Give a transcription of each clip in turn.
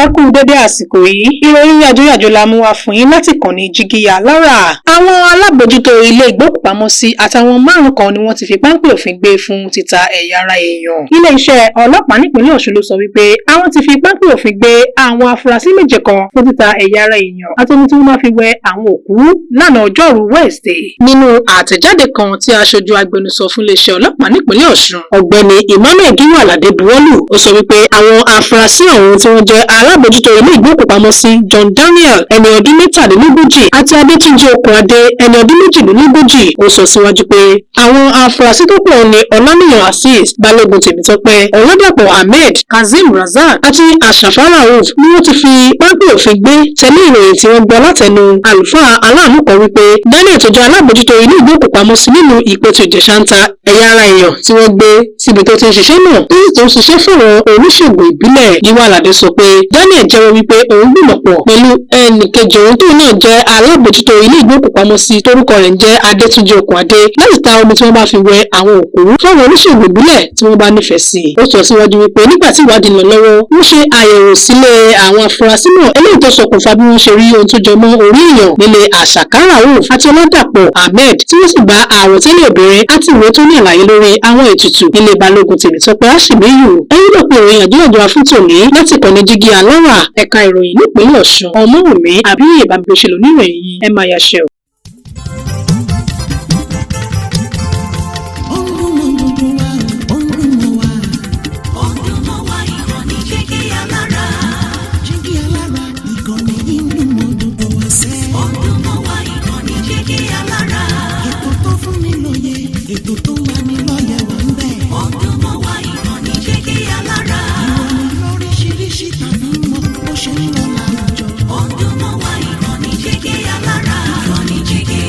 Ẹ kú dédé àsìkò yìí. Ìròyìn yàjóyàjó la mú wá fún yín láti ìkànnì Jígí Alára. Àwọn alábòójútó ilé ìgbókùúpamọ́sí àtàwọn márùn kan ni wọ́n ti fi páńpẹ́ òfin gbé fún títa ẹ̀yà ara èèyàn. Iléeṣẹ́ ọlọ́pàá nípìnlẹ̀ Ọ̀ṣun ló sọ wípé àwọn ti fi páńpẹ́ òfin gbé àwọn afurasí méje kan fún títa ẹ̀yà ara èèyàn àti omi tí wọ́n máa fi wẹ àwọn òkú lánàá, Ọjọ́rú Wednesday. Nínú àtẹ̀jáde kan tí aṣojú agbẹnusọ fún iléeṣẹ́ ọlọ́pàá nípìnlẹ̀ Ọ̀ṣun, Ọ̀gbẹ́ni Emmanuel Giwa Alade, buwọ́lù, ó sọ wípé àwọn afurasí ọ̀hún tí wọ́n jẹ́ alábòójútó ilé ìgbókùúpamọ́sí John Daniel, ẹni ọdún 37, àti Adétúnjì Okùnadé, ẹni ọdún 42. Ó sọ síwájú pé àwọn afurasí tó pọ̀ ní Ọláníyàn Azeez, Balógun Tèmítọ́pẹ́, Ọládàpọ̀ Ahmed, Kazeem Razak àti Àṣàfà Rauf ni wọ́n ti fi páńpẹ́ òfin gbé tẹ̀lé ìròyìn tí wọ́n gbọ́ látẹnu àlùfáà aláàánú kan wípé Daniel tó jẹ́ alábòójútó ilé ìgbókùúpamọ́sí nínú Ìpẹ̀tù Ìjẹ̀ṣà ń ta ẹ̀yà ara èèyàn tí wọ́n gbé síbi tó ti ń ṣiṣẹ́ náà, tó sì tún ṣiṣẹ́ fún àwọn oníṣègùn ìbílẹ̀. Giwa Aládé sọ pé Daniel jẹ́wọ́ wípé òun gbìmọ̀pọ̀ pẹ̀lú ẹnì kejì òun tóun náà jẹ́ alábòójútó ilé ìgbókùúpamọ́sí torúkọ rẹ̀ ń jẹ́ Adétúnjì Okùnadé láti ta omi tí wọ́n bá fi wẹ àwọn òkú fáwọn oníṣègùn ìbílẹ̀ tí wọ́n bá nífẹ̀ẹ́ sí i. Ó sọ síwájú wípé nígbà tí ìwádìí lọ lọ́wọ́, wọ́n ṣe àyẹ̀wò sílé àwọn afurasí náà, eléyìí tó ṣokùnfà bí wọ́n ṣe rí ohun tó jọmọ́ orí èèyàn nílé Àṣàká Rauf àti Ọládàpọ̀ Ahmed, tí wọ́n sì bá àwọ̀tẹ́lẹ̀ obìnrin àti ìwé tó ní àlàyé lórí àwọn ètùtù nílé Balógun Tèmítọ́pẹ́ Àṣìmíyù. Ẹ̀yin ló pe ìròyìn àjọyọ̀ fún tòní láti kàn ní Jígí Alára, ẹ̀ka ìròyìn nípínlẹ̀ Ọ̀ṣun. Ọmọwùmí Àbíyè Bámigbéṣe lóníròyìn, ẹ máa yàṣẹ o. Ó ń dùn mọ́ gbogbo wa, ó ń dùn mọ́ wa. Ó ń dùn mọ́ wa, ìkànnì Jígí Alára. Jígí Alára, ìkànnì yìí ń dùn mọ́ gbogbo wa sẹ́. Ó ń dùn mọ́ wa, ìkànnì Jígí Alára. Ètò tó fún ni lóye, ètò tó ń lani lọ́yẹ̀ wà ń bẹ̀. Ó ń dùn mọ́ wa, ìkànnì Jígí Alára. Ìròyìn lóríṣiríṣi tàbí mọ bó ṣe ń lọ láwùjọ. Ó ń dùn mọ́ wa, ìkànnì Jígí Alára. Ìkànnì Jígí,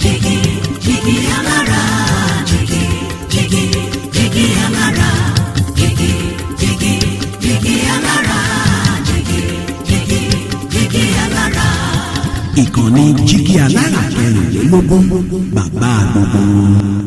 Jígí, Jígí Alára. Jígí, Jígí, Jígí Alára. Jígí, Jígí, Jígí Alára. Jígí, Jígí, Jígí Alára. Ìkànnì Jígí Alára 24, bàbá gbogbo wọn.